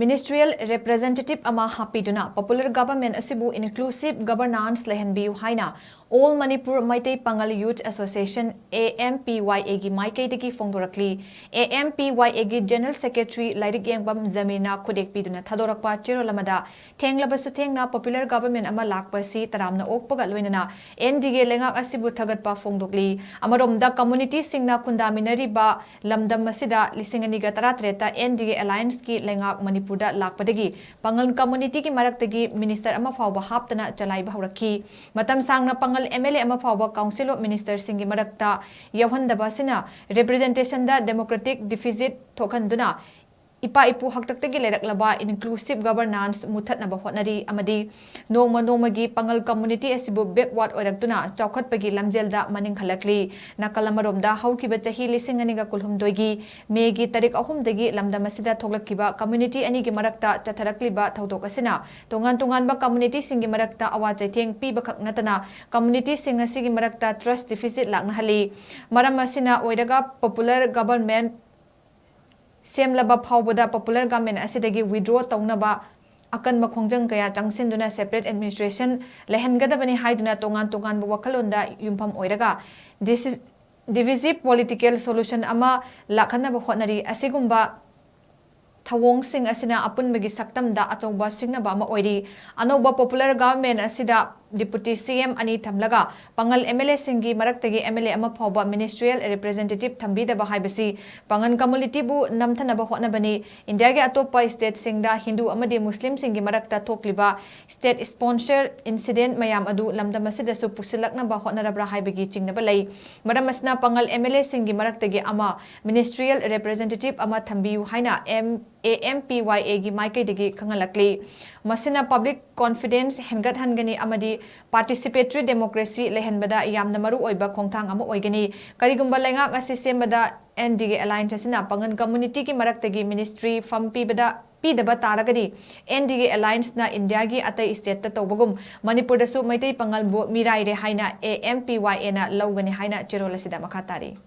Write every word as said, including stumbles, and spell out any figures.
Ministerial Representative ꯑꯃ ꯍꯥꯞꯄꯤꯗꯨꯅ Popular Government ꯑꯁꯤꯕꯨ Inclusive Governance ꯂꯩꯍꯟꯕꯤꯌꯨ ꯍꯥꯏꯅ All Manipur Meitei Pangal Youth Association, A M P Y A ꯒꯤ ꯃꯥꯏꯀꯩꯗꯒꯤ ꯐꯣꯡꯗꯣꯔꯛꯂꯤ꯫ A M P Y A ꯒꯤ General Secretary ꯂꯥꯏꯔꯤꯛ ꯌꯦꯡꯕꯝ ꯖꯃꯤꯔꯅ ꯈꯨꯗꯦꯛ ꯄꯤꯗꯨꯅ ꯊꯥꯗꯣꯔꯛꯄ ꯆꯦꯔꯣꯜ ꯑꯃꯗ, ꯊꯦꯡꯂꯕꯁꯨ ꯊꯦꯡꯅ Popular Government ꯑꯃ ꯂꯥꯛꯄ ꯑꯁꯤ ꯇꯔꯥꯝꯅ ꯑꯣꯛꯄꯒ ꯂꯣꯏꯅꯅ N D A ꯂꯩꯉꯥꯛ ꯑꯁꯤꯕꯨ ꯊꯥꯒꯠꯄ ꯐꯣꯡꯗꯣꯛꯂꯤ꯫ ꯑꯃꯔꯣꯝꯗ, community ꯁꯤꯡꯅ ꯈꯨꯟꯗꯥꯃꯤꯟꯅꯔꯤꯕ ꯂꯝꯗꯝ ꯑꯁꯤꯗ ꯂꯤꯁꯤꯡ ꯑꯅꯤꯒ ꯇꯔꯥꯇꯔꯦꯠꯇ N D A Alliance ꯀꯤ ꯂꯩꯉꯥꯛ ꯃꯅꯤꯄꯨꯔꯗ ꯂꯥꯛꯄꯗꯒꯤ ꯄꯥꯉꯜ community ꯒꯤ ꯃꯔꯛꯇꯒꯤ minister ꯑꯃ ꯐꯥꯎꯕ ꯍꯥꯞꯇꯅ ꯆꯂꯥꯏꯕ ꯍꯧꯔꯛꯈꯤ꯫ ꯃꯇꯝ ꯁꯥꯡꯅ ꯄꯥꯉꯜ M L A ꯑꯃ ꯐꯥꯎꯕ Council of Minister ꯁꯤꯡꯒꯤ ꯃꯔꯛꯇ ꯌꯥꯎꯍꯟꯗꯕ ꯑꯁꯤꯅ representation ꯗ democratic deficit ꯊꯣꯛꯍꯟꯗꯨꯅ ꯏꯄꯥ ꯏꯄꯨ ꯍꯥꯛꯇꯛꯇꯒꯤ ꯂꯩꯔꯛꯂꯕ inclusive governance ꯃꯨꯊꯠꯅꯕ ꯍꯣꯠꯅꯔꯤ ꯑꯃꯗꯤ ꯅꯣꯡꯃ ꯅꯣꯡꯃꯒꯤ ꯄꯥꯉꯜ community ꯑꯁꯤꯕꯨ backward ꯑꯣꯏꯔꯛꯇꯨꯅ ꯆꯥꯎꯈꯠꯄꯒꯤ ꯂꯝꯖꯦꯜꯗ ꯃꯅꯤꯡ ꯍꯜꯂꯛꯂꯤ꯫ ꯅꯥꯀꯜ ꯑꯃꯔꯣꯝꯗ, ꯍꯧꯈꯤꯕ ꯆꯍꯤ ꯂꯤꯁꯤꯡ ꯑꯅꯤꯒ ꯀꯨꯟꯍꯨꯝꯗꯣꯏꯒꯤ May ꯒꯤ ꯇꯥꯔꯤꯛ ꯑꯍꯨꯝꯗꯒꯤ ꯂꯝꯗꯝ ꯑꯁꯤꯗ ꯊꯣꯛꯂꯛꯈꯤꯕ community ꯑꯅꯤꯒꯤ ꯃꯔꯛꯇ ꯆꯠꯊꯔꯛꯂꯤꯕ ꯊꯧꯗꯣꯛ ꯑꯁꯤꯅ ꯇꯣꯉꯥꯟ ꯇꯣꯉꯥꯟꯕ community ꯁꯤꯡꯒꯤ ꯃꯔꯛꯇ ꯑꯋꯥ ꯆꯩꯊꯦꯡ ꯄꯤꯕꯈꯛ ꯅꯠꯇꯅ community ꯁꯤꯡ ꯑꯁꯤꯒꯤ ꯃꯔꯛꯇ trust deficit ꯂꯥꯛꯅꯍꯜꯂꯤ꯫ ꯃꯔꯝ ꯑꯁꯤꯅ ꯑꯣꯏꯔꯒ Popular Government ꯁꯦꯝꯂꯕ ꯐꯥꯎꯕꯗ Popular Government ꯑꯁꯤꯗꯒꯤ withdraw ꯇꯧꯅꯕ ꯑꯀꯟꯕ ꯈꯣꯡꯖꯪ ꯀꯌꯥ ꯆꯪꯁꯤꯟꯗꯨꯅ separate administration ꯂꯩꯍꯟꯒꯗꯕꯅꯤ ꯍꯥꯏꯗꯨꯅ ꯇꯣꯉꯥꯟ ꯇꯣꯉꯥꯟꯕ ꯋꯥꯈꯜꯂꯣꯟꯗ ꯌꯨꯝꯐꯝ ꯑꯣꯏꯔꯒ disi-, divisive political solution ꯑꯃ ꯂꯥꯛꯍꯟꯅꯕ ꯍꯣꯠꯅꯔꯤ꯫ ꯑꯁꯤꯒꯨꯝꯕ ꯊꯧꯑꯣꯡꯁꯤꯡ ꯑꯁꯤꯅ ꯑꯄꯨꯟꯕꯒꯤ ꯁꯛꯇꯝꯗ ꯑꯆꯧꯕ ꯁꯤꯡꯅꯕ ꯑꯃ ꯑꯣꯏꯔꯤ꯫ ꯑꯅꯧꯕ Popular Government ꯑꯁꯤꯗ Deputy C M ꯑꯅꯤ ꯊꯝꯂꯒ ꯄꯥꯉꯜ M L A ꯁꯤꯡꯒꯤ ꯃꯔꯛꯇꯒꯤ M L A ꯑꯃ ꯐꯥꯎꯕ ministerial representative ꯊꯝꯕꯤꯗꯕ ꯍꯥꯏꯕꯁꯤ ꯄꯥꯉꯜ community ꯕꯨ ꯅꯝꯊꯅꯕ ꯍꯣꯠꯅꯕꯅꯤ꯫ ꯏꯟꯗꯤꯌꯥꯒꯤ ꯑꯇꯣꯞꯄ state ꯁꯤꯡꯗ ꯍꯤꯟꯗꯨ ꯑꯃꯗꯤ ꯃꯨꯁꯂꯤꯝꯁꯤꯡꯒꯤ ꯃꯔꯛꯇ ꯊꯣꯛꯂꯤꯕ state sponsor incident ꯃꯌꯥꯝ ꯑꯗꯨ ꯂꯝꯗꯝ ꯑꯁꯤꯗꯁꯨ ꯄꯨꯁꯤꯜꯂꯛꯅꯕ ꯍꯣꯠꯅꯔꯕ꯭ꯔꯥ ꯍꯥꯏꯕꯒꯤ ꯆꯤꯡꯅꯕ ꯂꯩ꯫ ꯃꯔꯝ ꯑꯁꯤꯅ ꯄꯥꯉꯜ M L A ꯁꯤꯡꯒꯤ ꯃꯔꯛꯇꯒꯤ ꯑꯃ ministerial representative ꯑꯃ ꯊꯝꯕꯤꯌꯨ ꯍꯥꯏꯅ M-, A M P Y A ꯒꯤ ꯃꯥꯏꯀꯩꯗꯒꯤ ꯈꯪꯍꯜꯂꯛꯂꯤ꯫ ꯃꯁꯤꯅ public confidence ꯍꯦꯟꯒꯠꯍꯟꯒꯅꯤ ꯑꯃꯗꯤ participatory democracy ꯂꯩꯍꯟꯕꯗ ꯌꯥꯝꯅ ꯃꯔꯨ ꯑꯣꯏꯕ ꯈꯣꯡꯊꯥꯡ ꯑꯃ ꯑꯣꯏꯒꯅꯤ꯫ ꯀꯔꯤꯒꯨꯝꯕ ꯂꯩꯉꯥꯛ ꯑꯁꯤ ꯁꯦꯝꯕꯗ N D A Alliance ꯑꯁꯤꯅ ꯄꯥꯉꯜ community ꯒꯤ ꯃꯔꯛꯇꯒꯤ ministry ꯐꯝ ꯄꯤꯕꯗ, ꯄꯤꯗꯕ ꯇꯥꯔꯒꯗꯤ, N D A Alliance ꯅ ꯏꯟꯗꯤꯌꯥꯒꯤ ꯑꯇꯩ state ꯇ ꯇꯧꯕꯒꯨꯝ ꯃꯅꯤꯄꯨꯔꯗꯁꯨ ꯃꯩꯇꯩ ꯄꯥꯉꯜꯕꯨ ꯃꯤꯔꯥꯏꯔꯦ ꯍꯥꯏꯅ A M P Y A ꯅ ꯂꯧꯒꯅꯤ ꯍꯥꯏꯅ ꯆꯦꯔꯣꯜ ꯑꯁꯤꯗ ꯃꯈꯥ ꯇꯥꯔꯤ꯫